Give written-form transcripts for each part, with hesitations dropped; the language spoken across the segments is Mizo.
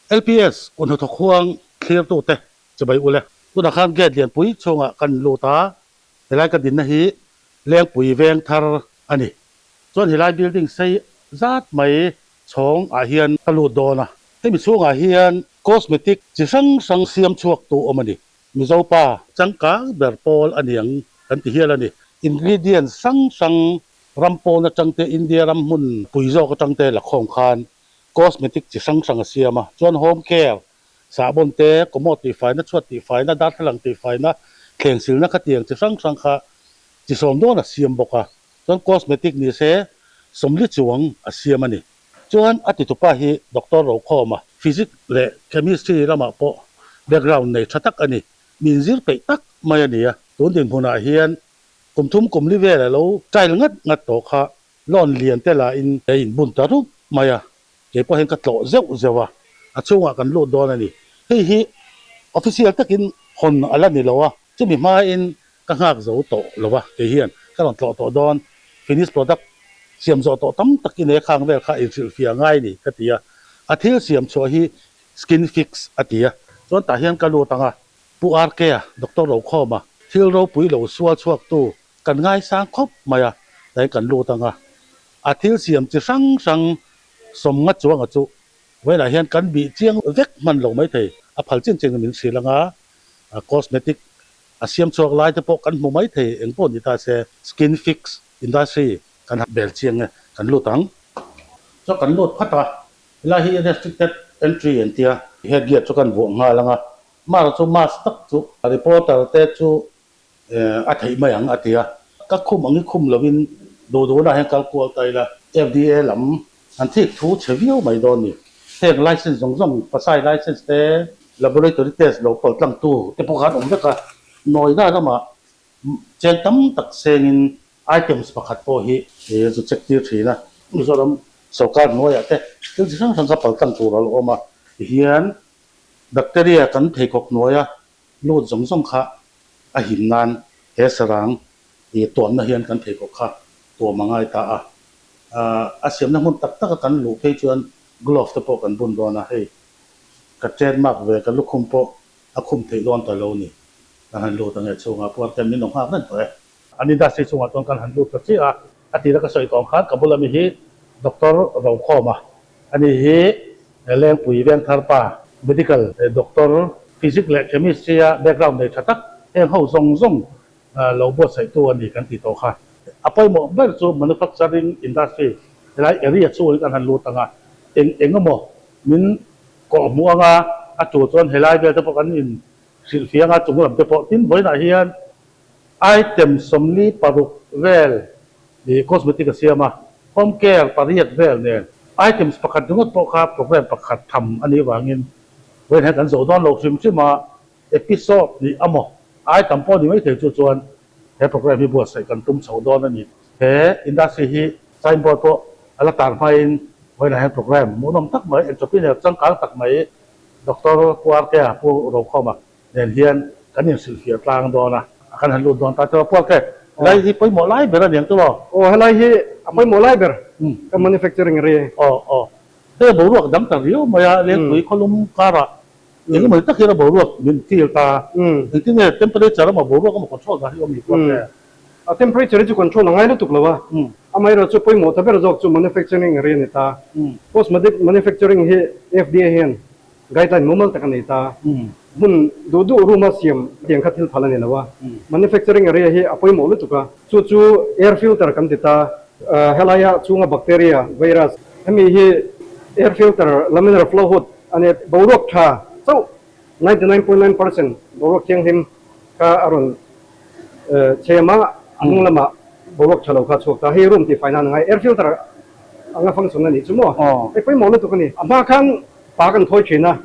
LPS kut hnathawk huang thlirtute chibai ule. Tunah khan gate lianpui chhungah kan lut a, helai ka dinna hi Lengpui veng thar a ni. Chuan helai building sei zat mai chhawng ah hian ka lut dawn a, hemi chhungah hian cosmetic chi hrang hrang siam chhuak tu awm a ni. Mizo pa changkang ber pawl a niang kan ti hial a ni. Ingredients hrang hrang ram pawn atang te India ram hmun pui zawk atang te la khawm khan cosmetic chi hrang hrang a siam a, chuan home care, sahbawn te, commode tihfaina, chhuat tihfaina, darthlalang tihfaina, thleng silna khatiang chi hrang hrang kha chi sawm dawn a siam bawk a, chuan cosmetic ni se sawmli chuang a siam a ni. Chuan a titupa hi Doctor Rokhawma, Physics leh Chemistry lamah pawh background nei tha tak a ni, min zir peih tak mai a ni a, tun dinhmunah hian kum thum kum li vel a lo trial ngat ngat tawh kha Loan lian te lah in a in bun ta rup mai a, kei pawh hian ka tlawh zeuh zeuh a, a chhungah kan lut dawn a ni. Hei hi official takin hawn a la ni lo a, chumi hmain ka nghak zo tawh lo a, kei hian ka rawn tlawh tawh dawn, finish product siam zawh tawh tam takin he khang vel kha inhrilhfiah ngai ni ka ti a, a thil siam chhuah hi skin fix a ti a, chuan tah hian ka lut ang a, Pu RK a, Doctor Rokhawma, thil ropui lo sual chhuaktu Kan ngaisang khawp mai a, tlai kan lut ang a, a thil siam chi hrang hrang sawm nga chuang a chu vawilah hian kan bih chiang vek hman lo mai thei, a phal chin chin min hrilh ang a, a cosmetic a siam chhuak lai te pawh kan hmu mai thei, eng pawh ni ta se skin fix industry kan bel chiang e, kan lut ang. Chuan kan lut phat a, helai hi restricted entry an tia, headgear chu kan vuah nghal ang a, mar chu mask tak chu reporter te chu A theih mai ang a ti a. Ka khum ang i khum lovin duh duhna hian kal kual ta ila. FDA lam an thik thu chhe viau mai dawn ni. Heng license zawng zawng, Pasai license te, laboratory test lo pawlh tlang tu te pawh khan awm vek a. Nawina lamah cheng tam tak sengin items pakhat pawh hi zu check tir thin a. Mizoram sorkar hnuaiah te thil chi hrang hrang kha pal tlang tur a lo awm a. Tihian bacteria kan pheikhawk hnuaia Lut zawng zawng kha a him nan he sarang ih tuamna hian kan pheikhawk kha tuam a ngai ta a. A siamna hmun tak taka kan luh phei chuan glove te pawh kan bun dawn a, hei ka trademark ve ka lukhum pawh a khum theih dawn ta lo ni. Kan han lut ange chhungah puar ten min lo nghak reng tawh e. An industry chungah chuan kan han lut ta chiah a, a tira ka sawi tawng khan ka bula mi hi Doctor Rokhawma ani hi Lengpui Vengthar pa, Medical Doctor, Physics leh Chemistry a background nei tha tak heng ho zawng zawng lo buatsaihtu a ni kan tih tawh kha. A pawimawh ber chu manufacturing industry helai area chhungin kan han lut ang a, eng eng emaw min kawhhmuh ang a, a tul chuan helai vel te pawh kan in hrilhfiah ang a, chung lam te pawh tin vawiinah hian Item 46 vel ih cosmetic a siam a, home care pariat vel nen items pakhat ringawt pawh kha program pakhat tham a nih vangin vawiin hian kan zo dawn lo hrim hrim a, episode nih a maw item pawh ni maithei chu chuan he program hi buatsaih kan tum chho dawn a ni. He industry hi signboard pawh a la tar hmain vawiinah hian program hmuhnawm tak mai entrepreneur changkang tak mai Doctor Pu Arkea Pu Rokhawma Nen hian kan inhrilhfiah tlang dawn a, kan han lut dawn ta chu a puak e. Helai hi pawimawh lai ber a niang chu maw? Aw, helai hi a pawimawh lai ber ka manufacturing ri. Aw, aw. Hei a boruak dang ta riau mai a, Lengpui khawlum karah eng emaw tak hian a boruak min feel ta. Engtin nge temperature emaw boruak emaw control dan hi awm ni puak e? A temperature hi chu control a ngai lutuk lo a, amaherawh chu pawimawh ta ber zawk chu manufacturing ri a ni ta. Cosmetic manufacturing hi FDA hian Guideline mumal tak a nei ta. Hmun duh duh room a siam tiang kha thil phal a ni lo a. Manufacturing area hi a pawimawh lutuk a. Chu chu air filter kan ti ta. Helaia chhunga bacteria, virus. Hemi hi air filter laminar flow hood a ni. Boruak tha chauh 99.9% boruak thianghlim kha a rawn chhem a, a hnung lamah boruak tha lo kha a chhuak ta. Hei room tihfai nan a ngai. Air filter anga function a nih chu maw? Hei pawimawh lutuk a ni. A hma khan Pa kan thawi thin a,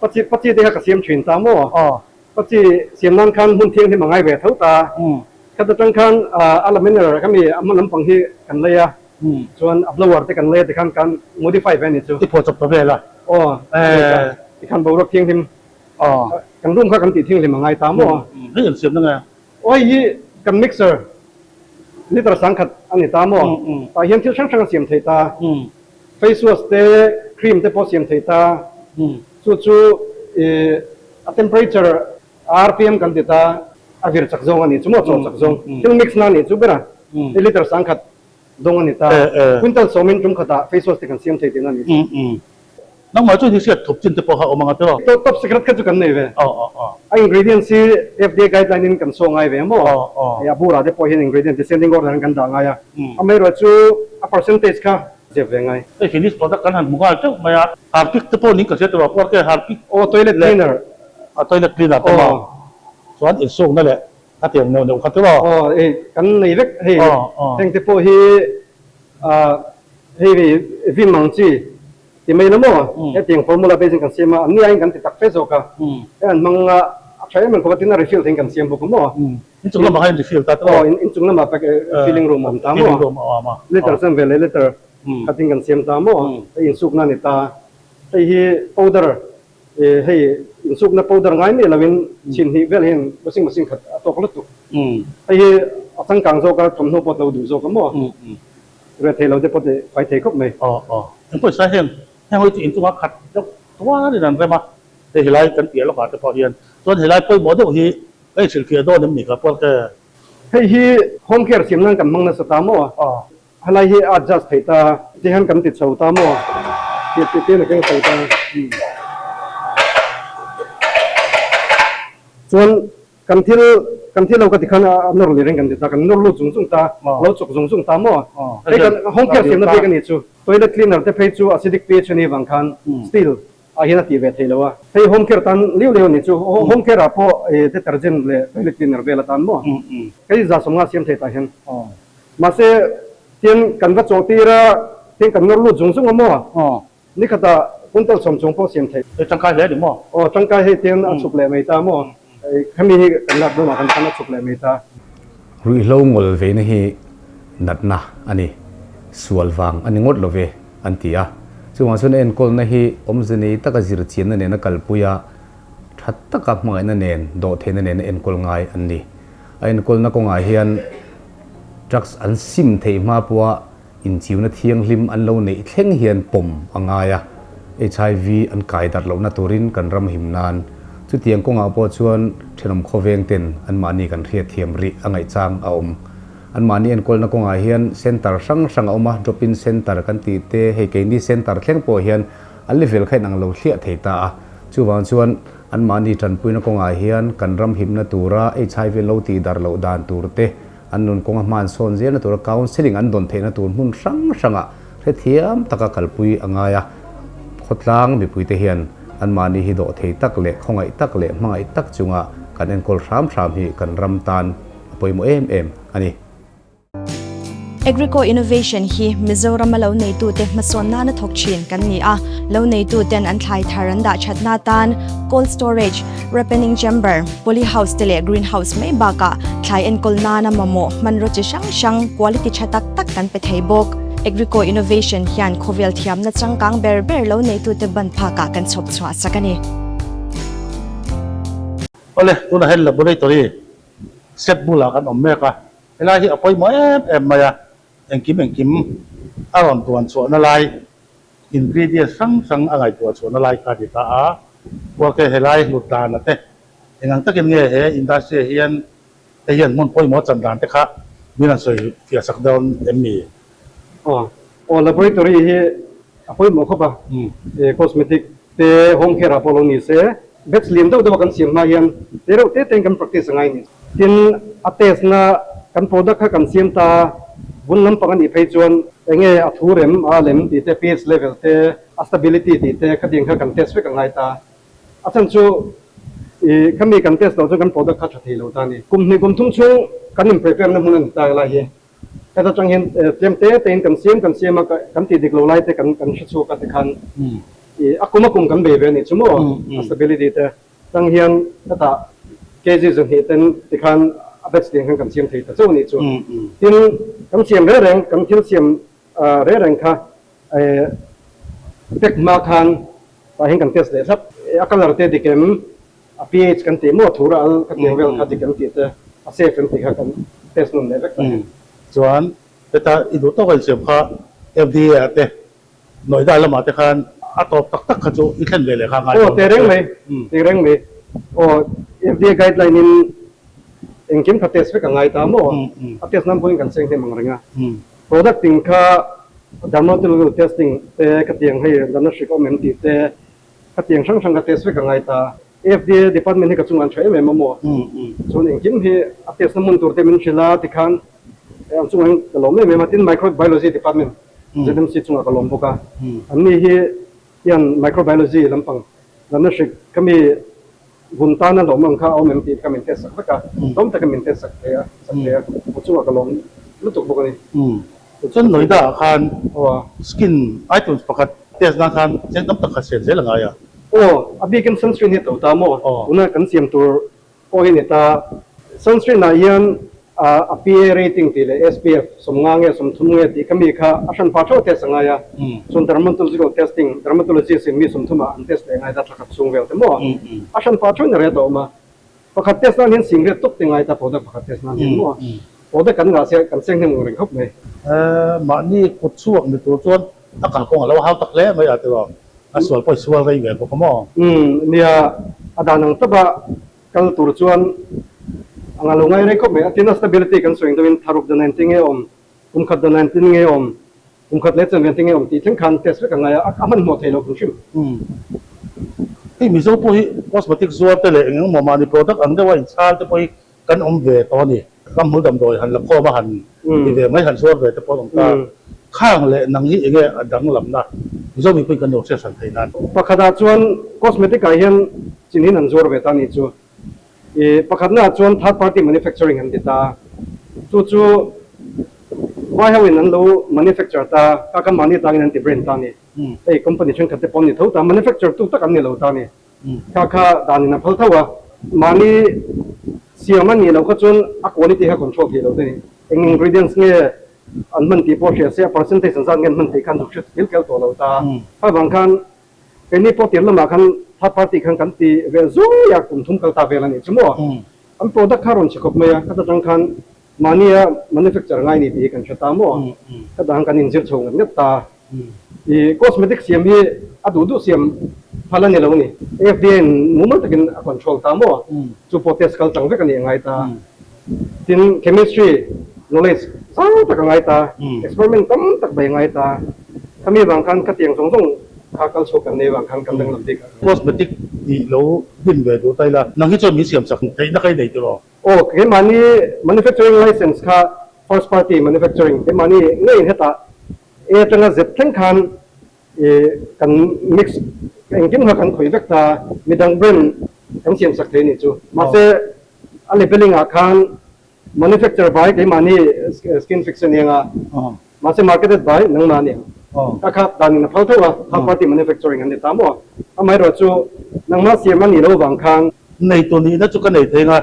Pachi Pachi te kha ka siam thin ta maw? Pachi siam nan khan hmun thianghlim a ngai ve tho ta. Khat atang khan a laminer kha mi a hma lampang hi kan lei a, chuan a blower te kan lei a tikhan kan modify ve a ni chu. I phuah chawp ta vel a. Aw, tikhan boruak thianghlim kan room kha kan tih thianghlim a ngai ta maw? Hei an siam na nge? Aw hei hi kan mixer liter sangkhat a ni ta maw? Tah hian thil hrang hrang a siam thei ta. Face wash te, cream te pawh siam thei ta. Chu chu a temperature RPM kan ti ta a vir chak zawng a ni chu maw chaw chak zawng thil mix na a nih chu ber a i liter sangkhat dawng a ni ta quintal sawmin tum khatah face wash te kan siam thei tihna a ni chu. Nangmah chuan hi hriat thup chin te pawh kha awm ang a tiraw? Top secret kha chu kan nei ve. A ingredients hi FDA guideline in kan saw ngai ve maw? A burah te pawh hian ingredient descending order in kan dah ngai a. Amaherawhchu chu a percentage kha zep ve ngai. Hei finished product kan han hmu nghal teuh mai a. Harpic te pawh ning ka hria tiraw puar ke Harpic. Aw toilet cleaner. A toilet cleaner te maw? Chuan insukna leh a tiang neuh neuh kha tiraw? Aw hei kan nei vek hei heng te pawh hi hei vim ang chi ti mai la maw? Hetiang formula base in kan siam a, an ni aiin kan ti tak fe zawk a, hei an hmang a a tha em em khawp a, tin a refill theiin kan siam bawk a maw? Inchung lamah khan refill ta tawh. Aw, inchung lamah pack filling room a awm ta maw? Filling room a awm a. Liter chuan ve leh liter khat in kan siam ta maw? Hei insukna a ni ta. Hei hi powder, hei insukna powder ngai miah loin chhin hnih vel hian washing machine khat a tawk lutuk. Hei hi a changkang zawk a, thawmhnaw pawh a lo duh zawk a maw? Reh thei lo te pawh tih fai thei khawp mai. Aw aw. Eng pawh sai heng heng hawi chu inchungah khat deuh tuarin an rem a, hei helai kan piah lawkah te pawh hian chuan helai pawimawh deuh hi ka inhrilhfiah dawn em ni ka puar ke. Hei hi home care siam nan kan hmang nasa ta maw? Aw. Helai hi a adjust thei ta, ti hian kan ti chho ta maw? Ti ti tiin a keng chho ta. Chuan Kan thil kan thil lo ka ti khan a nawr leh reng kan ti ta, kan nawr lut zung zung ta, lo chawk zung zung ta maw? Hei kan home care siamna bik a nih chu. Toilet cleaner te phei chu acidic pH a nih vang khan steel ah hian a tih ve thei lo a. Hei home care tan liu liu a nih chu, home care ah pawh detergent leh toilet cleaner vel atan maw? Hei 150 siam thei tah hian. Mahse tian kan va chawh tir a, tian kan nawr lut zung zung a maw? Ni khatah quintal sawm chung pawh siam theih. Hei tangkai hle a ni maw? Aw tangkai hei tian a chhuk leh mai ta maw? Khami hi kan lak dawnah khan khan a chhuk leh mai ta. Ruihhlo ngawl veina hi natna a ni, sual vang a ni ngawt lo ve an ti a. Chuvang chuan enkawlna hi awmze nei taka zirchianna nena kalpui a, tha taka hmangaihna nen, dawhtheihna nena enkawl ngai an ni. A enkawlna kawngah hian drugs an sim theih hma pawha Inchiuna thianghlim an lo neih thleng hian pawm a ngai a, HIV an kai darh lohna turin kan ram him nan. Chutiang kawngah pawh chuan thenawm khawveng ten anmahni kan hriatthiam rih a ngaihchang a awm. Anmahni enkawlna kawngah hian centre hrang hrang a awm a, drop-in centre kan tih te, hei keini centre thleng pawh hian a level kha inang lo thliah thei ta a. Chuvang chuan anmahni tanpuina kawngah hian kan ram himna tura HIV lo tih darh loh dan tur te, An nun kawnga hman sawn zelna tura counselling an dawn theihna tur hmun hrang hrangah hrethiam taka kalpui a ngai a. Khawtlang mipuite hian anmahni hi dawh thei tak leh khawngaih tak leh hmangaih tak chunga kan enkawl hram hram hi kan ram tan a pawimawh em em a ni. Agrico Innovation hi Mizorama lo neitute hmasawn nana thawk thin kan ni a, lo neituten an thlai thar an dah thatna atan cold storage, Ripening chamber, poly house te leh green house mai bakah thlai enkawl nana mamawh hmanraw chi hrang hrang quality tha tak tak kan pe thei bawk. Agrico Innovation hian khawvel thiamna changkang ber ber lo neitute ban phakah kan chhawp chhuah sak a ni. Awle, tunah hian laboratory set bulah kan awm mek a, helai hi a pawimawh em em mai a, engkim engkim a rawn tuan chhuahna lai Ingredients hrang hrang a ngaihtuah chhuahna lai kha a ti ta a, Kualke helai hlut dana te eng ang takin nge he industry ah hian hei hian hmun pawimawh chan dan te kha min han sawi fiah sak dawn em mi? Aw, aw laboratory hi a pawimawh khawp a, cosmetic te home care ah pawh lo ni se, batch lian deuh deuh a kan siam hma hian te reuh te tein kan practice a ngai ni. Tin, a test na kan product kha kan siam ta vun lampang a nih phei chuan enge a thu rem a lem tih te, pH level te, a stability tih te khatiang kha kan test vek a ngai ta. A chhan chu ih khami kan test loh chuan kan product kha tha thei lo ta a ni. Kum hnih kum thum chhung kan in prepare na hmun a ni ta lai hi. Heta tang hian tlem te tein kan siam kan siam a, kan tih dik lo lai te kan kan hre chhuak a tikhan ih a kum a kum kan bei ve a nih chu maw a stability te. Tang hian hetah kg zahnih ten tikhan a batch ding khan kan siam thei ta chauh a nih chu. Tin, kan siam reng reng, kan thil siam reng reng kha pack hma khan tah hian kan test leh thlap. A colour te dik em, a pH kan tih maw, thur a al ka tiang vel kha dik em tih te, a safe em tih kha kan test nawn leh vek ta hian. Chuan heta i duh tawk a insiam kha FDA ah te Noida lamah te khan A tawp tak tak kha chu i thlen ve leh kha ngai Aw, dawn teh bawk reng che. mai, teh reng mai. Aw, FDA guideline in engkim kha test vek a ngai ta maw? A test nan pawhin kan seng hnem ang reng a. Product ting kha dermatological testing te ka tiang hei natna hrik awm em tih te ka tiang hrang hrang kha test vek a ngai ta. FDA department hi ka chungah an tha em em a maw? Chuan engkim hi a test na hmun tur te min hrilh a tikhan an chungah hian ka lawm em em a. Tin, microbiology department ZMC chungah ka lawm bawk a. Anni hi hian microbiology lampang natna hrik ka mi vun tana lawm ang kha a awm em tih kha min test sak vek a. Tlawm takin min test sak thei a, sak thei a. A chungah ka lawm lutuk bawk a ni. Chuan Noida ah khan skin items pakhat test nan khan cheng tam tak kha siam zel a ngai a. Aw, a bikin sunscreen hi a to ta maw? Tuna kan siam tur pawh hi ni ta. Sunscreen ah hian a PA rating tih leh SPF 50 nge 30 nge tih kha mi kha a hran pah theuh test a ngai a. Chuan dermatological testing, dermatologist in mi 30 ah an test leh ngai ta thla khat chhung vel te maw? A hran pah theuh in a reh tawh awm a. Pakhat test nan hian singlet tawp te ngai ta product pakhat test nan hian maw product kan ngah sia kan seng hnem reng khawp mai. Mahni kut chhuak ni tur chuan a kalkawng a lo hau tak hle mai a tiraw a sual pawh i sual rei ve bawk a maw? Umm nia a dan ang tawpa kal tur chuan a nga lo ngai rei khawp mai a tin a stability kan sawi ang deuhin tharuk dan a engtin nge awm kum khat dan a engtin nge awm Kum khat leh chuan tinge awm tih thleng khan test vek a ngai a, a hmanhmawh thei lo hrim hrim. Umm. Hei Mizo pawh hi cosmetic zuar te leh eng eng maw mahni product ang deuha inchhal te pawh hi kan awm ve tawh a ni. Ramhmul damdawi han la khawm a han ti ve mai han zuar ve te pawh an awm ta. Khang leh nang hi enge a danglamna Mizo mipui kan lo hriat hran theih nan. Pakhatah chuan cosmetic ah hian chin in an zuar ve ta a nih chu. I pakhatnaah chuan third party manufacturing an ti ta. Chu chu vai ho in an lo manufacture ta, ka kan mahni tangin an ti brand ta a ni. Hei company thenkhat te pawh an ni tho ta, manufacture tu tak an ni lo ta a ni. Kha kha dan in a phal tho a, mahni siam a nih loh kha chuan a quality kha control theih lo te ni. Eng ingredients nge an hman tih pawh hria se, a percentage an zat nge an hman tih kha an zuk hre kil kel tawh lo ta. Kha vang khan Keini pawh tir lamah khan third party khan kan ti ve zui a, kum thum kal ta vel a nih chu maw? An product kha rawn chhe khawp mai a, khata tang khan mahnia manufacture ngai ni tih hi kan hre ta maw? Khata ang kan inzir chho ngat ngat ta. I cosmetic siam hi a duh duh siam phal a ni lo ni. FDA in mumal takin a control ta maw? Chu pawh test kal tlang vek a nih a ngai ta. Tin, chemistry knowledge zau tak a ngai ta, experiment tam tak bai a ngai ta. Khami vang khan khatiang zawng zawng kha kal chhuak kan nei vang khan kan danglam bik a. Cosmetic tih lo din ve duh ta ila, nang hi chuan min siam chak theihna ka i nei tiraw? Aw, keimahni manufacturing license kha first party manufacturing keimahni ngeiin hetah A atanga Z thleng khan i kan mix engkim kha kan khawih vek ta, midang brand kan siam sak thei nih chu. Mahse a labelling ah khan Manufacture by keimahni skin fix a nia, mahse marketed by nangmah a nia. Ka kha dan in a phal tho a, third party manufacturing an ni ta maw? Amaherawh chu nangmah siam a nih loh vang khan. Nei tur nihna chu ka nei thei nga,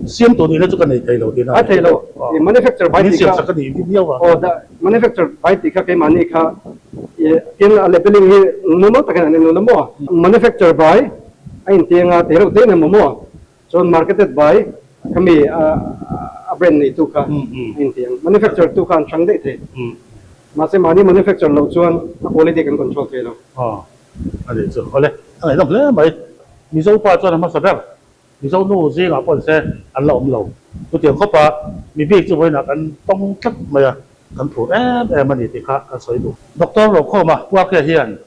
siam tur nihna chu ka nei thei lo tihna a ni. A thei lo, manufacture by tih kha. Min siam sak a nih viau a. Aw, manufacture by tih kha keimahni kha tin a labelling hi mumal takin an enun a maw? Manufacture by a intiang a, tei reuh te in emaw maw? Chuan marketed by khami a brand neitu kha a inti ang. Manufacturer tu kha an hrang daih thei. Mahse mahni manufacture loh chuan a quality kan control thei lo. Aw a nih chu. Awle a ngaihnawm hle mai. Mizo pa chuan a hmasa ber. Mizo nu zingah pawh nise an la awm lo. Chutiang khawpa mi bik chu vawiinah kan tawng tlat mai a, kan phur em em a ni tih kha kan sawi duh. Doctor Rokhawma Puarkia hian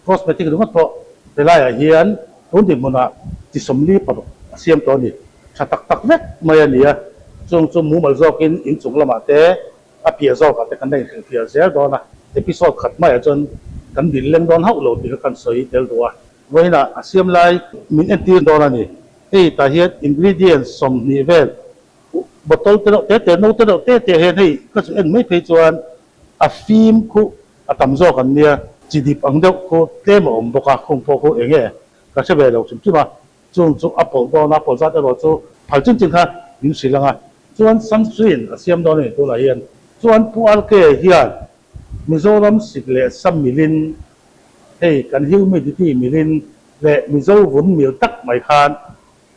Cosmetic ringawt pawh helaiah hian tun dinhmunah chi 46 a siam tawh a ni. Tha tak tak vek mai a ni a, chung chu mumal zawkin inchung lamah te a piah zawkah te kan la inhrilhfiah zel dawn a, episode khat maiah chuan kan dil leng dawn hauh lo tih kha kan sawi tel duh a. Vawiinah a siam lai min entir dawn a ni. Hei tah hian ingredients 20 vel bottle te reuh te te, no te reuh te te hian hei ka chu en mai phei chuan A fim khu a tam zawk an nia, chi dip ang deuh khu tlem a awm bawk a, khung pawh khu eng nge ka hre ve lo hrim hrim a, chung chu a pawlh dawn a, pawlh zat erawh chu phal chin chin kha min hrilh ang a, chuan sunscreen a siam dawn a ni tunah hian, chuan Pu RK hian Mizoram sik leh sam milin hei kan humidity milin leh Mizo vun mil tak mai khan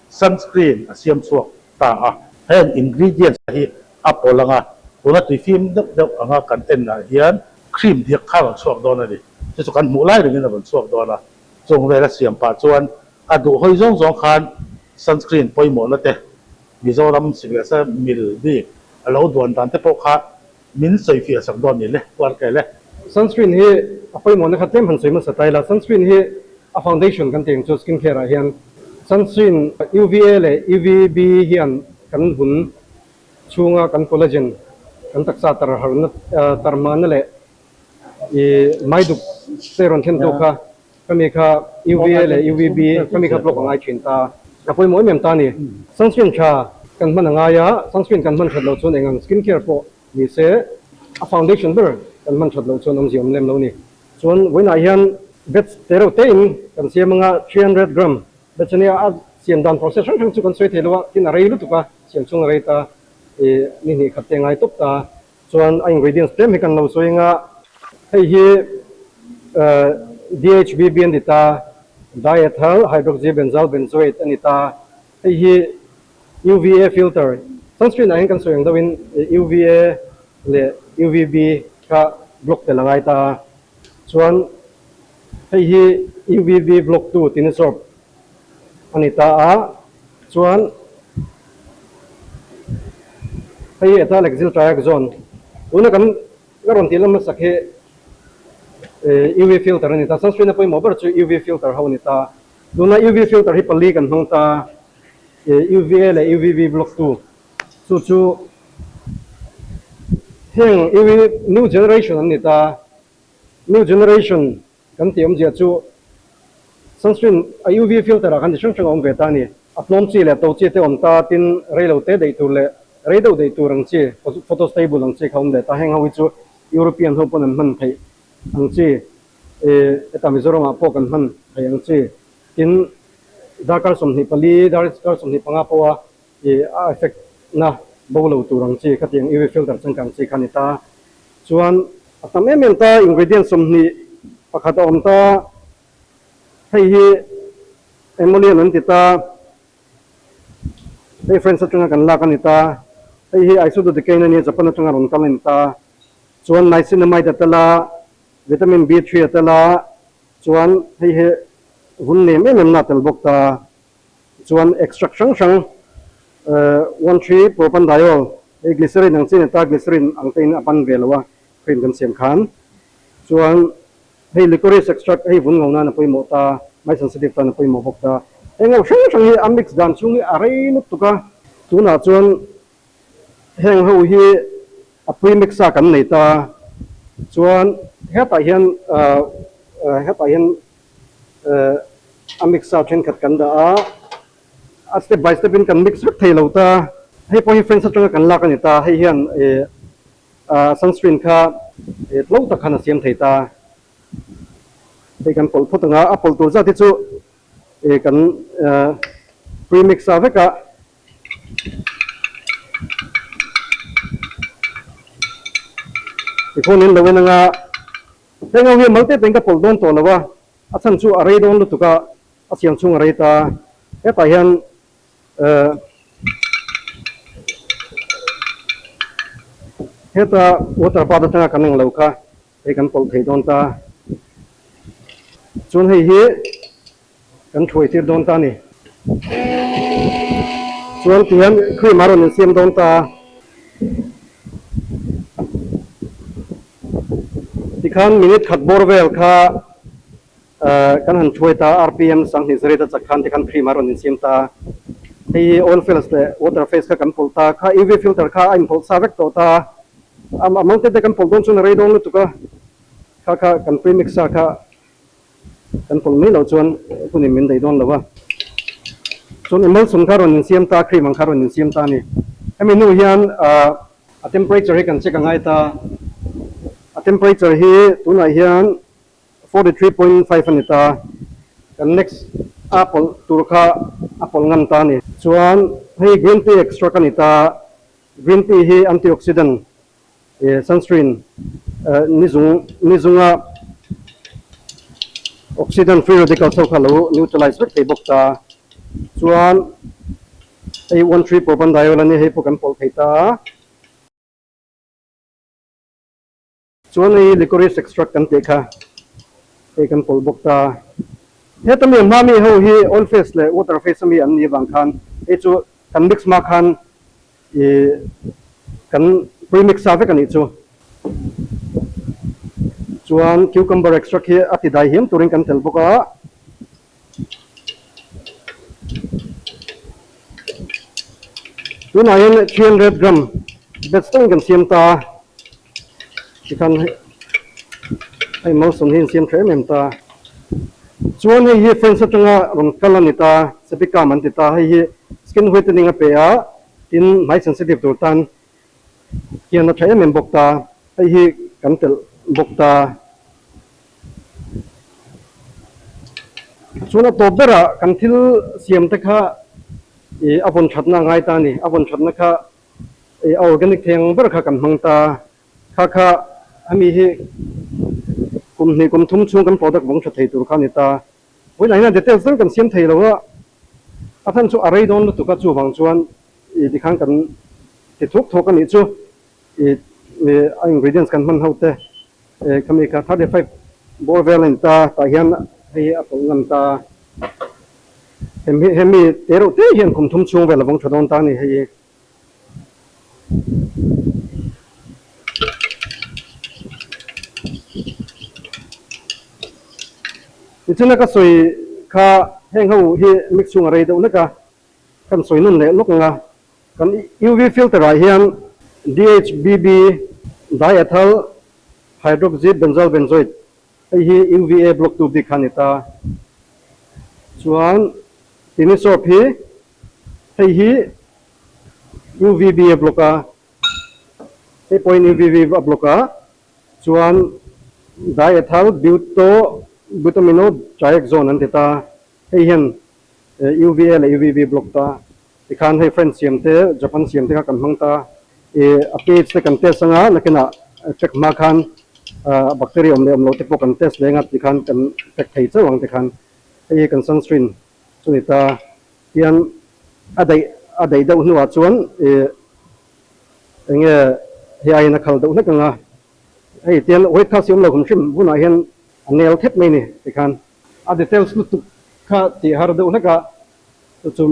Sunscreen a siam chhuak ta a. Heng ingredients hi a pawlh anga tuna tui fim deuh deuh anga kan en ah hian cream diak kha a rawn chhuak dawn a ni. Chu chu kan hmuh lai rengin a rawn chhuak dawn a, chung vela siam pah chuan a duh hawi zawng zawng khan sunscreen pawimawhna te, Mizoram sik leh sa mil bik a lo duan dan te pawh kha min sawifiah sak dawn ni le, Pu RK le. Sunscreen hi a pawimawhna kha tlem han sawi hmasa ta ila, sunscreen hi a foundation kan tih ang chu skin care ah hian sunscreen UVA leh UVB hian kan vun chhunga kan collagen kan taksa tar harna tar hmana leh i mai dup te rawn thlen tu kha khami kha UVA leh UVB khami kha block a ngai thin ta. A pawimawh em em ta a ni. Sunscreen tha kan hman a ngai a, sunscreen kan hman that loh chuan eng ang skin care pawh ni se a foundation ber kan hman that loh chuan awmzia awm lem lo a ni. Chuan vawiinah hian batch te reuh te in kan siam anga 300 gram batch a nia, a siam dan process hrang hrang chu kan sawi thei lo a, tin a rei lutuk a, siam chhung a rei ta i ni hnih khat te a ngai tawp ta. Chuan a ingredients tlem hi kan lo sawi anga hei hi DHBB a ni ta, diethyl hydroxybenzyl benzoate a ni ta, hei hi UVA filter, sunscreen ah hian kan sawi ang deuhin UVA leh UVB kha block tel a ngai ta a, chuan hei hi UVB block tu tinisorb a ni ta a, chuan hei hi ethyl hexyl triaxone tuna kan ka rawn tih lam hmasak hi UV filter a ni ta, sunscreen a pawimawh ber chu UV filter ho a ni ta, tuna UV filter hi pali kan hmang ta, UVA leh UVB block tu chu chu heng UV new generation an ni ta, new generation Kan tih awmzia chu sunscreen a UV filter ah khan ti hrang hrang a awm ve ta a ni. A tlawm chi leh to chi te awm ta, tin rei lo te daih tur leh rei deuh daih tur ang chi, photostable ang chi kha awm leh ta. Heng ho hi chu European ho pawn an hman theih ang chi, hetah Mizoram ah pawh kan hman theih ang chi. Tin darkar 24, darkar 25 pawha a effect na bo lo tur ang chi khatiang UV filter changkang chi kha a ni ta. Chuan a tam em em ta, ingredient 21 a awm ta, hei hi emollient an ti ta, hei French atanga kan lak a ni ta, hei hi isododecane a nia Japan atanga rawn kal a ni ta, chuan niacinamide a tel a, vitamin B3 a tel a, chuan hei hi vun nem em em na a tel bawk ta. Chuan extract hrang hrang 1,3 propanediol hei glycerin ang chi a ni ta, glycerin ang te in a ban ve lo a cream kan siam khan. Chuan hei licorice extract hei vun ngo nan a pawimawh ta, hmai sensitive tan a pawimawh bawk ta. Heng ho hrang hrang hi a mix dan chhung hi a rei lutuk a, tunah chuan heng ho hi a premix a kan nei ta. Chuan hetah hian hetah hian A mix a thenkhat kan dah a, a step by step in kan mix vek thei lo ta. Hei pawh hi friends atanga kan lak a ni ta, hei hian sunscreen kha tlo tak khan a siam thei ta. Hei kan pawlh phawt ang a, a pawlh tur zat hi chu kan premix a vek a. Tikhuan in lo en ang a. Heng ho hi mal tep in ka pawlh dawn tawh lo a, a chhan chu a rei dawn lutuk a, a siam chhung a rei ta. Hetah hian eh heta water bath atanga kan ang lo kha hei kan pawlh thei dawn ta. Chuan hei hi kan thuai tir dawn ta a ni. Chuan tihian cream a rawn insiam dawn ta a. Tikhan minute khat bawr vel kha kan han thuai ta a, RPM 70 a chak khan tikhan cream a rawn insiam ta a. Hei hi oil fills leh water phase kha kan pawlh ta a, kha UV filter kha a inpawlh sa vek tawh ta a. A mang te te kan pawlh dawn chuan a rei dawn lutuk a, kha kha kan premix sa kha Kan pawlh mai loh chuan hunin min daih dawn lo a. Chuan emulsion kha rawn insiam ta, cream ang kha rawn insiam ta a ni. Hemi hnu hian a temperature hi kan check a ngai ta. A temperature hi tunah hian 43.5 a ni ta. Kan next a pawlh tur kha a pawlh ngam ta a ni. Chuan hei green tea extract a ni ta. Green tea hi antioxidant Sunscreen ni zung ni zunga oxidant free radicals ho kha lo neutralize vek thei bawk ta. Chuan hei 1,3 propanediol a nia hei pawh kan pawlh thei ta. Chuan hei licorice extract kan tih kha. Hei kan pawlh bawk ta. Heta mi hma mi ho hi oil phase leh water phase ami an nih vang khan hei chu kan mix hma khan ih kan premix sa vek a nih chu. Chuan cucumber extract hi a ti dai hiam turin kan tel bawk a. Tunah hian 300 gram batch tawngin kan siam ta a, tikhan hei emulsion hi an siam tha em em ta. Chuan hei hi France atanga rawn kal a ni ta, Sepicalm an ti ta, hei hi skin whitening a pe a, tin hmai sensitive tur tan hian a tha em em bawk ta, hei hi kan telh bawk ta. Chuan a tawp berah kan thil siam te kha ih a vawn thatna a ngai ta a ni. A vawn thatna kha ih a organic thei ang ber kha kan hmang ta. Kha kha hemi hi kum hnih kum thum chhung kan product vawng tha thei tur kha a ni ta. Vawiinah hian details deuh kan siam thei lo a, a than chu a rei dawn lutuk a, chuvang chuan ih tikhan kan ti thuk thuk a nih chu. Ih a ingredients kan hman ho te Khami kha 35 bawr vel a ni ta, tah hian hei hi a pawlh ngam ta. Hemi te reuh te hian kum thum chhung vel a vawng tha dawn ta a ni hei hi. Tichuan a ka sawi kha heng ho hi mix chhung a rei deuh hlek a, kan sawi nawn leh lawk ang a. Kan UV filter ah hian DHBB, diethyl hydroxy benzyl benzoate, hei hi UVA block tu bik kha a ni ta. Chuan Tinisorb hi hei hi UVB a block a, hei pawhin UVB a block a, chuan diethyl buto butamino triaxone an ti ta, hei hian UVA leh UVB block ta. Tikhan hei French siam te, Japan siam te kha kan hmang ta. Ih a pH te kan test anga nakinah check hma khan bacteria awm leh awm loh te pawh kan test leng a tikhan kan pack thei chauh ang tikhan hei hi kan sunscreen chu ni ta. Tian a daih a daih deuh hnuah chuan ih enge hei aiin a khal deuh hlek anga hei tian white cast hi awm lo hrim hrim hunah hian a nel thep mai ni tikhan. A details lutuk kha tih har deuh hlek a. Chu chu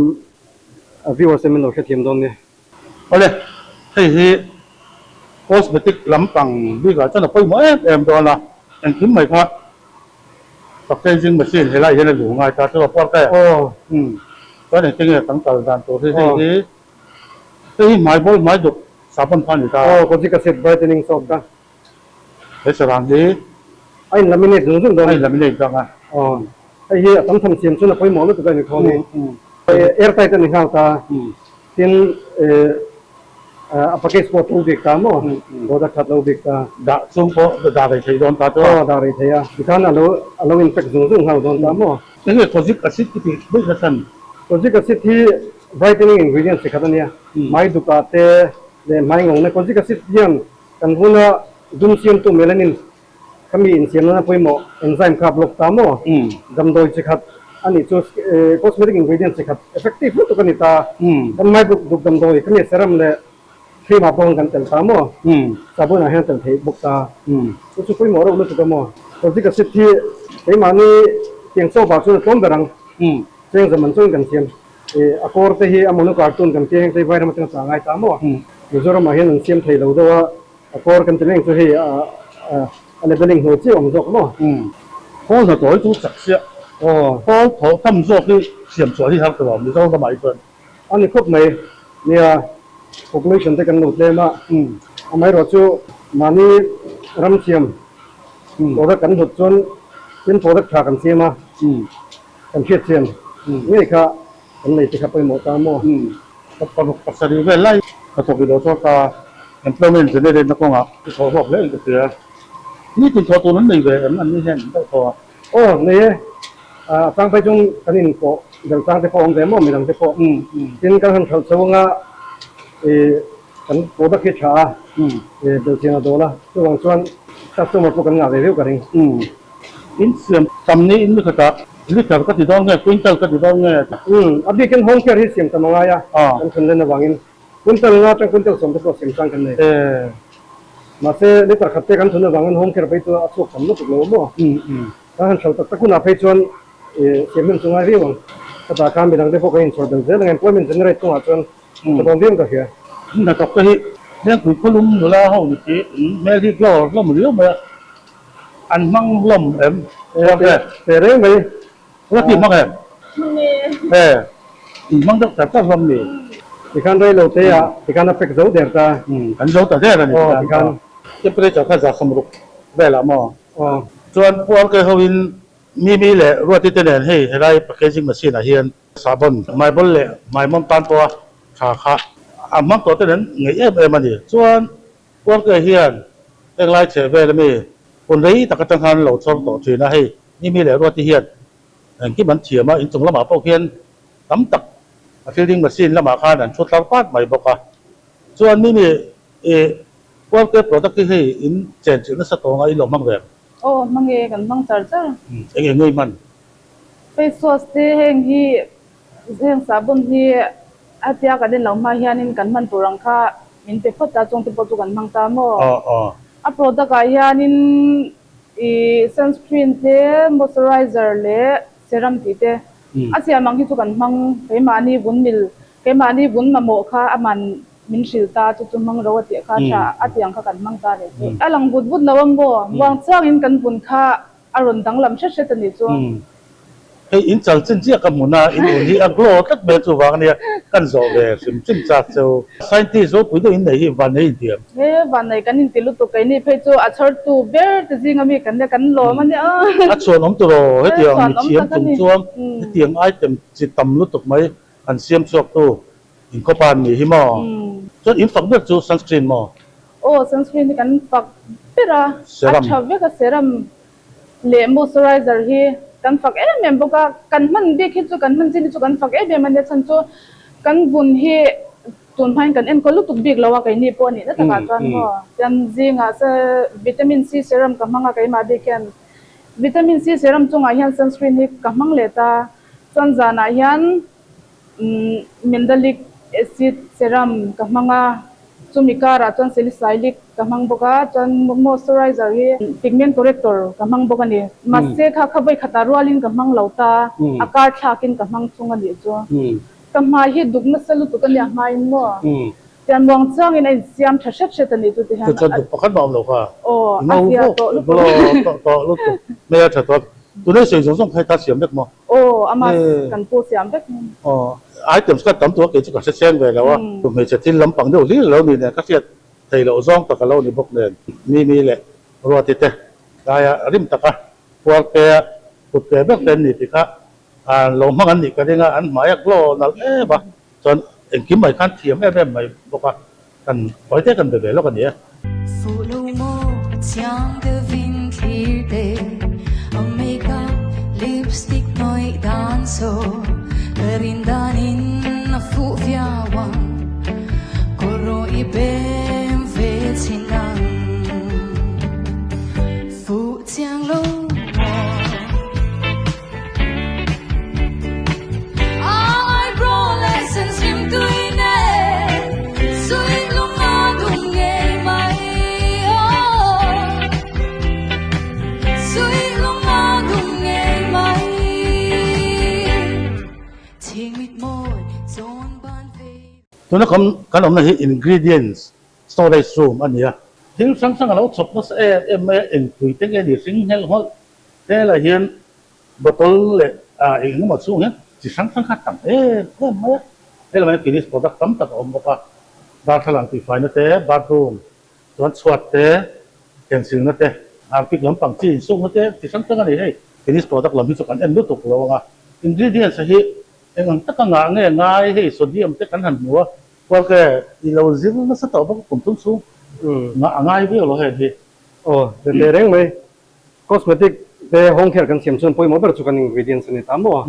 viewers te min lo hrethiam dawn nia. Awle, hei hi cosmetic lampang bikah chuan a pawimawh em em dawn a, engkim mai kha packaging machine helai hian a lu ngai ta chu a puar ka e. Umm, chuan engtin nge kan kal dan tur hi hei hi, hei hi hmai bawl hmai duk sabon kha a ni ta. Aw, kojic acid brightening soap ka. He sarang hi a in laminate zung zung dawn. A in laminate dawn a. Aw, hei hi a tam tham siam chuan a pawimawh lutuk a ni khaw ni. Air tight a ni nghal ta. Tin a package pawh a to bik ta maw? Product that lo bik ta. Dah chung pawh dah rei thei dawn ta chu. Aw, dah rei thei a. Tikhan a lo a lo in pack zung zung nghal dawn ta maw? Enge kojic acid i tih daih na chhan? Kojic acid hi brightening ingredients chi khat a nia. Hmai dukah te leh hmai ngawhna kojic acid hian Kan huna dum siamtu melanin kha mi insiam nana pawimawh enzyme kha a block ta maw? Damdawi chi khat a nih chu cosmetic ingredient chi khat effective lutuk a ni ta. Kan mai buk duk damdawi kha mi serum leh cream ah pawh kan tel ta maw? Sabun ah hian tel theih bawk ta. Chu chu pawimawh reuh lutuk a maw? Kojic acid hi keimahni tiang chaw vah chuan a tlawm ber ang. Cheng zaman chuan kan siam. A kawr te hi a mono cartoon kan tia heng te hi vairam atanga chah ngai ta maw? Mizoramah hian an siam thei lo deuh a, a kawr kan ti reng chu hei a leveling hnu chiah awm zawk maw? Khawl hnathawh hi chu chak chiah. Khawl thawh tham zawk hi siam chhuah hi har ta lo Mizoramah hi chuan. A ni khawp mai. Nia, population te kan lo tlem a, amaherawhchu mahni ram siam product kan hlut chuan tin product tha kan siam a. Kan hriat chian ngei kha kan nei te kha pawimawh ta maw? Paruk pasarih vel lai ka thawk i lo chuak a, employment generate na kawngah i thawh hlawk hle in ka hria. Nitin thawh tur an nei ve em an ni hian in deuh thaw a? Aw nei e, a chang phei chung kan in pawh del chang te pawh a awm ve maw midang te pawh. Tin kan han hralh chho anga i kan product hi tha a, bel chian a dawl a, chuvang chuan customer pawh kan ngah ve viau ka ring. In siam tam ni in ni khatah liter ka ti dawn nge quintal ka ti dawn nge? Umm a bikin home care hi siam tam a ngai a, kan thun len avangin quintal nga atang quintal sawm te pawh siam chang kan nei. Mahse liter khat te kan thun avangin home care phei chu a chhuak tam lutuk lo maw? Kan han hralh tak tak hunah phei chuan siam hnem chu ngai viau ang. Chutah khan midang te pawh kan inchhawr belh zel ang, employment generate kawngah chuan tha dawn viau in ka hria. Hnathawk te hi Lengpui khawlum nula ho ni khi hmel hi glow hlawm riau mai a, an hmang hlawm em? Teh reng mai. Ula ti hmang em? Hmang e. E, in hmang deuh tar tar hlawm ni. Tikhan rei lo te ah tikhan a pack zo der ta. Umm, kan zo ta der a ni tikhan. Tikhan. Temperature kha 160 velah maw? Aw. Chuan Pu Arke ho in Mimi leh Ruati te nen hei helai packaging machine ah hian sahbawn hmaibawl leh hmaimawm tan pawha tha kha a hmang tawh te nen ngeih em em a ni. Chuan Pu Arke hian henglai chheh vel ami hun rei tak atang khan lo chhawr tawh thin a, hei Mimi leh Ruati hian engkim an thiam a, inchung lamah pawh khian tam tak a fielding machine lamah khan an thu tlar pat mai bawk a. Chuan Mimi i Puarte product hi hei in chen chilh nasa tawng a in lo hmang ve? Aw hmang e, kan hmang char char. Eng eng ngei hman? Face wash te heng hi heng sahbawn hi a tia kan en lo hma hianin kan hman tur ang kha min pe phawt ta chuang te pawh chu kan hmang ta maw? Aw aw. A product ah hianin Ih sunscreen te, moisturizer leh serum tih te a siam ang hi chu kan hmang. Keimahni vun mil, keimahni vun mamawh kha aman min hrilh ta chu chu hmang ro a tih kha tha a tih ang kha kan hmang ta nih chu. A lang vut vut lo a maw? Muang chiangin kan vun kha a rawn danglam hret hret a nih chu. Hei in chal chin chiah ka hmun a, in un hi a glow tlat mai chuvang ania kan zawh ve hrim hrim chak cheu. Scientist ropui deuh in nei hi vannei in ti em? He vannei kan inti lutuk keini phei chu a chhawrtu ber te zinga mi kan nia kan lawm a nia. A chhuan awm tur aw, hetiang mi thiam chung chuan hetiang item chi tam lutuk mai an siam chhuak tu inkhawpa an nih hi maw? Chuan in fak ber chu sunscreen maw? Aw sunscreen hi kan fak ber a, a tha vek a serum leh moisturizer hi kan fak em em bawk a, kan hman bik hi chu kan hman chin hi chu kan fak em em a nia chhan chu kan vun hi tun hmain kan enkawl lutuk bik lo a keini pawh a nih na takah chuan maw chuan zingah se vitamin C serum ka hmang a keimah bik hian vitamin C serum chungah hian sunscreen hi ka hmang leh ta chuan zanah hian Mandelic acid serum ka hmang a, chumi karah chuan salicylic ka hmang bawk a, chuan moisturizer hi pigment corrector ka hmang bawk a ni. Mahse kha kha vawi khatah rualin ka hmang lo ta, a kar thlakin ka hmang thung a nih chu. Ka hmai hi duk nasa lutuk a nia hmain maw? Tian muang changin a insiam tha hret hret a nih chu ti hian. Chuan duk pakhat mah awm lo kha. Aw, a zia tawh lutuk. Tawh lutuk. Hmel a tha tawh. Tunei sawi zawng zawng kha heta siam vek maw? Aw, ama kan pu siam vek. Aw, items kha tam tur kei chu ka hre cheng ve lo a. Hmeichhe thil lampang deuh hlir lo ni nen ka hriat thei loh zawng tak a lo ni bawk nen. Mimi leh Ruati te tlaia rim taka puar te a kut pe ber te an ni tih kha lo hmang an nih ka ring a, an hmai a glow nalh em a. Chuan engkim mai khan thiam em em mai bawk a, kan hawi te kan be ve lawk a ni e. Fuh lo maw chiang deuhin thlir te, a makeup lipstick hnawih dan saw, ka rin danin a fuh viau ang, kawr i bem ve chhin ang. Fuh chiang lo maw. Eyebrow leh sen hlim tui nen suih lung a dum ngei mai aw Suih lung a dum ngei mai Chhing mit mawi zawn ban vei Tuna kan awmna hi ingredients Storage room a ni a. Thil hrang hrang a lo chhawp nasa em em mai a, engpui te nge ni hring nghelh nghawlh helah hian bottle leh eng engemaw chhung hian chi hrang hrang kha a tam em em mai a. Helamah hian finish product tam tak a awm bawk a, darthlalang tihfaina te, bathroom chuan chhuat te, thlengsilna te, harpic lampang chi insukna te chi hrang hrang a ni hei. Finish product lam hi chu kan en lutuk lo ang a, ingredients hi eng ang taka ngah nge ngai hei sodium te kan han hmu a, Kualke, i lo zir nasa tawh bawk kum tum chhung ngah a ngai viau lo heng hi. Aw, tete reng mai. Cosmetic te home care kan siam chuan pawimawh ber chu kan ingredients a ni ta maw?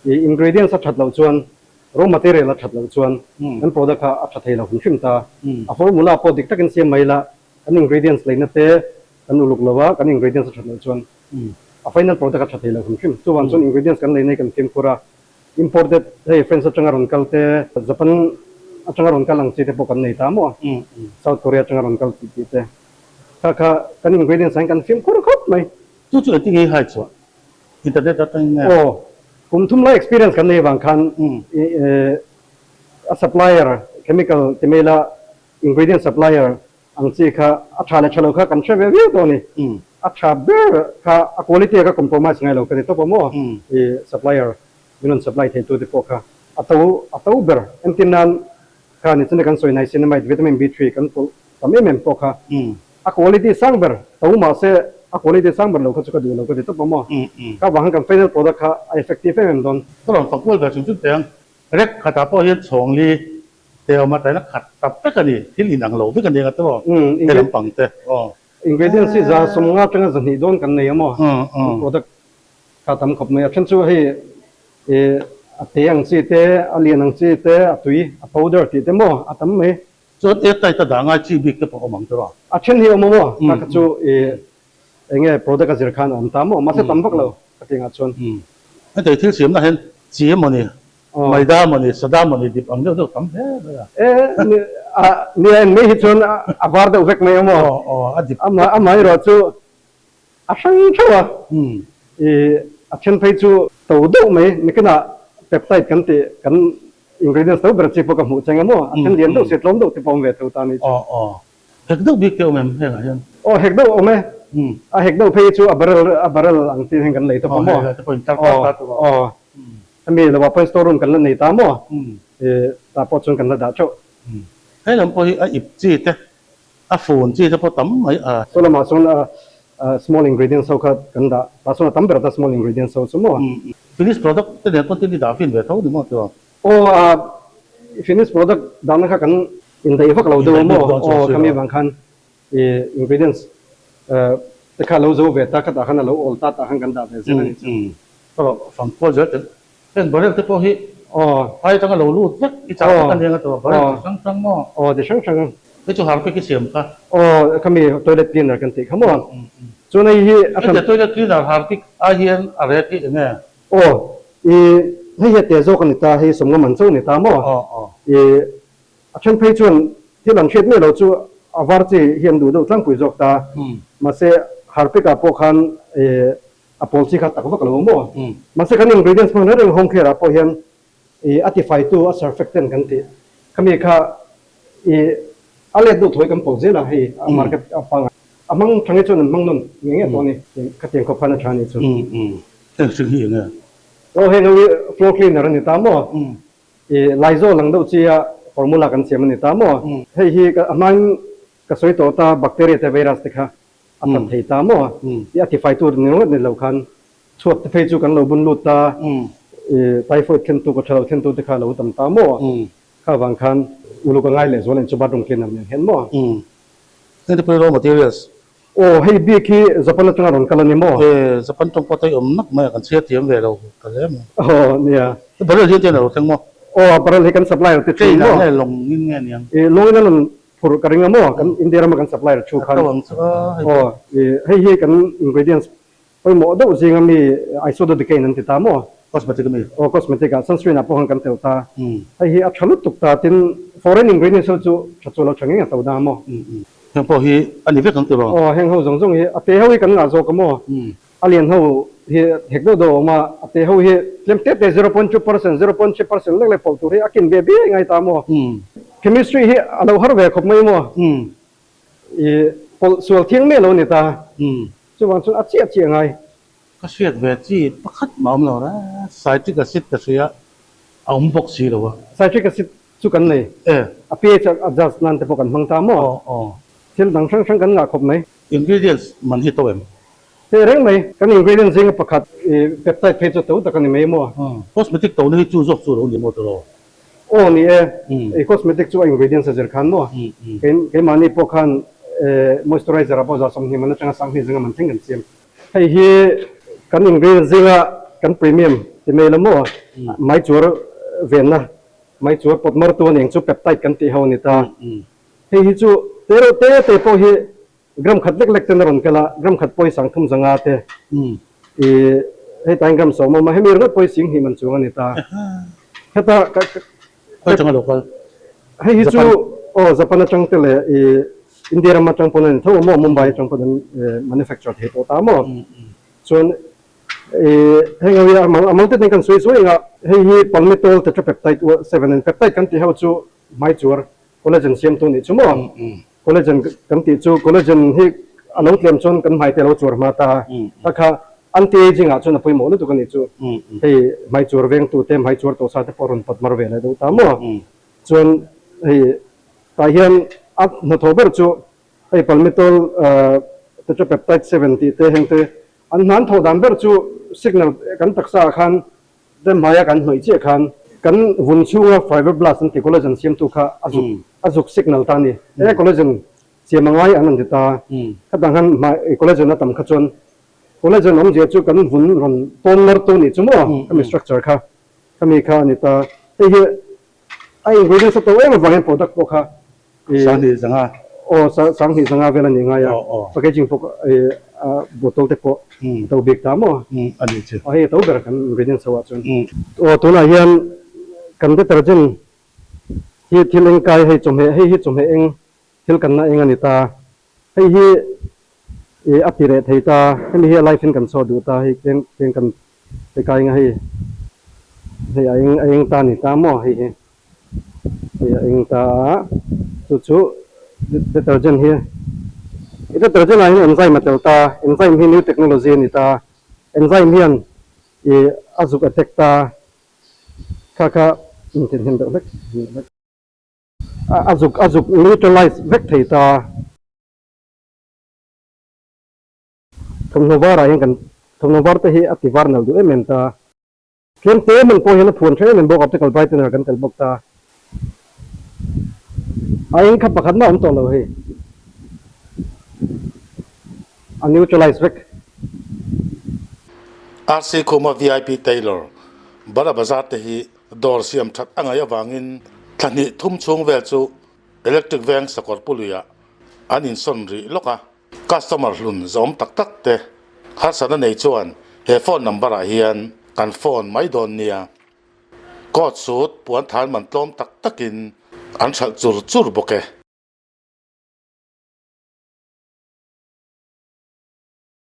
I ingredients a that loh chuan, raw material a that loh chuan kan product kha a tha thei lo hrim hrim ta. A formula pawh dik takin siam mai la, kan ingredients leina te kan uluk lo a, kan ingredients a that loh chuan a final product a tha thei lo hrim hrim. Chuvang chuan ingredients kan leina hi kan fimkhur a, Imported hei France atanga rawn kal te, Japan atanga rawn kal ang chi te pawh kan nei ta maw? South Korea atanga rawn kal tih tih te. Kha kha kan ingredients ah hian kan fimkhur khawp mai. Chu chu engtin nge i hai chhuah? Internet atangin nge? Aw, kum thum lai experience kan nei vang khan a supplier chemical ti mai la ingredient supplier ang chi kha a tha leh tha lo kha kan hre ve viau tawh a ni. A tha ber kha a quality a ka compromise ngai lo ka ti tawp a maw i supplier min rawn supply thei tu te pawh kha a to a to ber entir nan kha ni chuna kan sawi niacinamide vitamin B3 kan pawlh tam em em pawh kha a quality sang ber to mahse a quality sang ber lo kha chu ka duh lo ka ti tawp a maw kha vang khan kan final product kha a effective em em dawn. Ka rawn fak kual ve chung chung teh ang. Rek khatah pawh hian chhawngli te awm a, taina khat tap vek a ni, thil inang lo vek a ni ang a tawh, he lampang te aw. Ingredients hi 150 atanga 200 dawn kan nei a maw, kan product kha tam khawp mai a, then chu hei a te ang chi te, a lian ang chi te, a tui, a powder tih te maw a tam mai. Chuan airtight a dah ngai chi bik te pawh awm ang tawh a. A then hi awm a maw, kha kha chu eng nge product a zir khan a awm ta maw, mahse tam vak lo ka ti angah chuan. Hetiang thil siamna hian chi emawni Maida mawni, sada mawni dip ang deuh deuh tam hle mai a. E, a, nia en mai hi chuan a var deuh vek mai a maw? Aw, aw, a dip. Ama, amaherawh chu a hrang theuh a. I, a then phei chu to deuh mai, nikinah peptide kan tih, kan ingredients to ber chi pawh ka hmuh cheng a maw? A then lian deuh si, tlawm deuh te pawh awm ve tho ta ni chu. Aw, aw. Hek deuh bik te awm em hengah hian? Aw, hek deuh awm e. A hek deuh phei chu a barrel, a barrel ang chi hian kan lei tawp a maw? Aw, hei lai te pawh in tar tar tar tawh a. Aw, aw. Hemi lo ah pawhin store room kan la nei ta maw? Tah pawh chuan kan la dah theuh. Hei lam pawh hi a ip chi te, a fun chi te pawh tam mai a. Saw lamah chuan small ingredients ho kha kan dah, tah chuan a tam ber ta small ingredients ho chu maw? Finished product te nen pawh tin i dah fin ve tho ni maw tiraw? Aw, finished product dahna kha kan indaih vak lo deuh a maw? Aw, khami vang khan ingredients te kha lo zo ve ta khatah khan a lo awl ta tah khan kan dah ve zel a ni chu. Fangkual zel tel heng barrel te pawh hi phai atanga lo lut vek i chak vek a nia nga tawh barrel chi hrang hrang maw? Aw chi hrang hrang. Hei chu harpic i siam kha. Aw khami toilet cleaner kan tih kha maw? Chuan hei hi a hran. Hetiang toilet cleaner harpic ai hian a rate hi enge? Aw i hei hi a te zawk a ni ta hei sawmnga man chauh a ni ta maw? I A then phei chuan thil an hriat miah lo chu a var chi hi an duh deuh tlangpui zawk ta. Mahse, Harpic-ah pawh khan a pawl chi kha tak vak lo maw? Mahse, kan ingredients hmang reng reng home care-ah pawh hian a tifaitu, a surfactant kan tih khami kha a let deuh thawi kan pawl zel a, hei a market a pangai. A hmang tha nge chuan an hmang nawn nge nge tawh a ni. Khatiang khawp khan a tha a nih chu. Heng hring hi eng nge? Aw, heng ho hi floor cleaner a ni ta maw? I Laizawl ang deuh chi a formula kan siam a ni ta maw? Hei hi a hmain ka sawi tawh ta bacteria te virus te kha a that thei ta maw? I a tifai tur ni ringawt ni lo khan chhuat te phei chu kan lo bun lut ta, i typhoid thlentu ka tha lo thlentu te kha a lo tam ta maw? Kha vang khan uluk a ngai leh zual in chu bathroom cleaner nen hian maw? Heng te pawh hi raw materials Aw, hei bik hi Japan atanga rawn kal a ni maw? E, Japan tawng pawh tei awm nak mai a, kan chhiar thiam ve lo ta hle mai. Aw, nia. Barrel hian tian a lo thleng maw? Aw, barrel hi kan supplier te thin maw? Train ah nge lawng in nge niang? E, lawng in a rawn phurh ka ring a maw? Kan India rama kan supplier thu khan. A to ang chu a hei. Aw, e, hei hi kan ingredients pawimawh deuh zinga mi isododecane an ti ta maw? Cosmetic ami? Aw, cosmetic ah sunscreen ah pawh khan kan tel ta. Hei hi a tha lutuk ta, tin foreign ingredients ho chu tha chu lo tha ngei a to da maw? Heng pawh hi a ni vek ang tiraw? Aw, heng ho zawng zawng hi a te ho hi kan ngah zawk a maw? A lian ho hi hek deuh deuh a awm a, a te ho hi tlem tep tep 0.2%, 0.3% lek lek pawlh tur hi a kin ve biai ngai ta maw? Chemistry hi a lo har ve khawp mai maw? I pawlh sual thiang mai lo ni ta. Chuvang chuan a chiah chiah ngai. Ka hriat ve chi pakhat mah awm lo reng, citric acid ka hria a awm bawk si lo a. Citric acid chu kan nei. E. A pH adjust nan te pawh kan hmang ta maw? Aw aw. Thil dang hrang hrang kan ngah khawp mai. Ingredients man hi to em? Teh reng mai. Kan ingredients zinga pakhat i peptide phei chu to tak a ni mai maw? Cosmetic to na hi chu zawk chu lo ni maw tiraw? Aw ni e. I cosmetic chu a ingredients a zir khan maw? Keimahni pawh khan moisturizer ah pawh za 20 man atanga 20 zinga man thleng kan siam. Hei hi kan ingredients zinga kan premium ti mai la maw? Mai chuar venna Mai chu a pawt mar tu aniang chu peptide kan tih ho a ni ta. Hei hi chu te reuh te te pawh hi gram khat lek lek ten a rawn kal a, gram khat pawhi 30 zanga te i hei tain gram 10 a awm a, hemi ringawt pawhi 20 man chuang a ni ta. Heta ka Khawi atanga lo kal? Hei hi chu aw Japan atang te leh i India ram atang pawn a ni tho a maw, Mumbai atang pawn an manufacture thei tawh ta maw. Chuan heng ho hi a mal te kan sawi sawi anga hei hi palmitol tetrapeptide 7 and peptide kan tih ho chu hmaichuar collagen siamtu anih chu maw? Collagen kan tih chu collagen hi a lo tlem chuan kan hmai te a lo chuar hma ta a kha anti-aging ah chuan a pawimawh lutuk anih chu. Hei hmaichuar vengtu te hmaichuar tawh sa te pawh a rawn pawt mar ve leh deuh ta maw? Chuan hei tah hian a hnathawh ber chu hei palmitol tetrapeptide 7 tih te heng te an hnan thawh dan ber chu signal kan taksa ah khan Dem hmaia kan hnawih chiah khan kan vun chhunga fibroblast an tih collagen siamtu kha a zuk a zuk signal ta a ni. He collagen siam a ngai an rawn ti ta. Khatang khan hmai collagen a tam kha chuan collagen awmzia chu kan vun rawn tawn mar tu nih chu maw khami structure kha khami kha a ni ta. Hei hi a ingredients a to em avangin product pawh kha Sanghnih zanga. Aw, sanghnih zanga vel a nih ngai a, packaging pawh a bottle te pawh a to bik ta maw? A nih chu. Aw, hei a to ber kan ingredients ho ah chuan. Aw, tunah hian kan detergent hi thil eng kai hei chawhmeh, hei hi chawhmeh eng thil kanna eng a ni ta. Hei hi a ti reh thei ta, hemi hi a life in kan chhuah duh ta, hei tlem tlem kan pe kai anga hei hei a eng a eng ta a ni ta maw hei hi hei a eng ta a chu chu detergent hi detergent ah hian enzyme a tel ta enzyme hi new technology a ni ta enzyme hian ih a zuk attack ta kha kha intinhnem deuh hlek. A zuk a zuk neutralize vek thei ta. Thawmhnaw varah hian kan thawmhnaw var te hi a ti var nal duh em em ta. Tlem te man pawh hian a phuan tha em em bawk optical brightener kan tel bawk ta. A eng kha pakhat mah awm tawh lo hei. A neutralize vek. RC Khuma VIP Tailor, Bara Bazar te hi Dawr siam that a ngaih avangin thla hnih thum chhung vel chu electric veng sakawr puluiah an insawn rih lawk a. Customer hlun zawm tak tak te harsatna nei chuan he phone number ah hian kan phone mai dawn nia. Coat suit puan than man tlawm tak takin an hralh chur chur bawk e.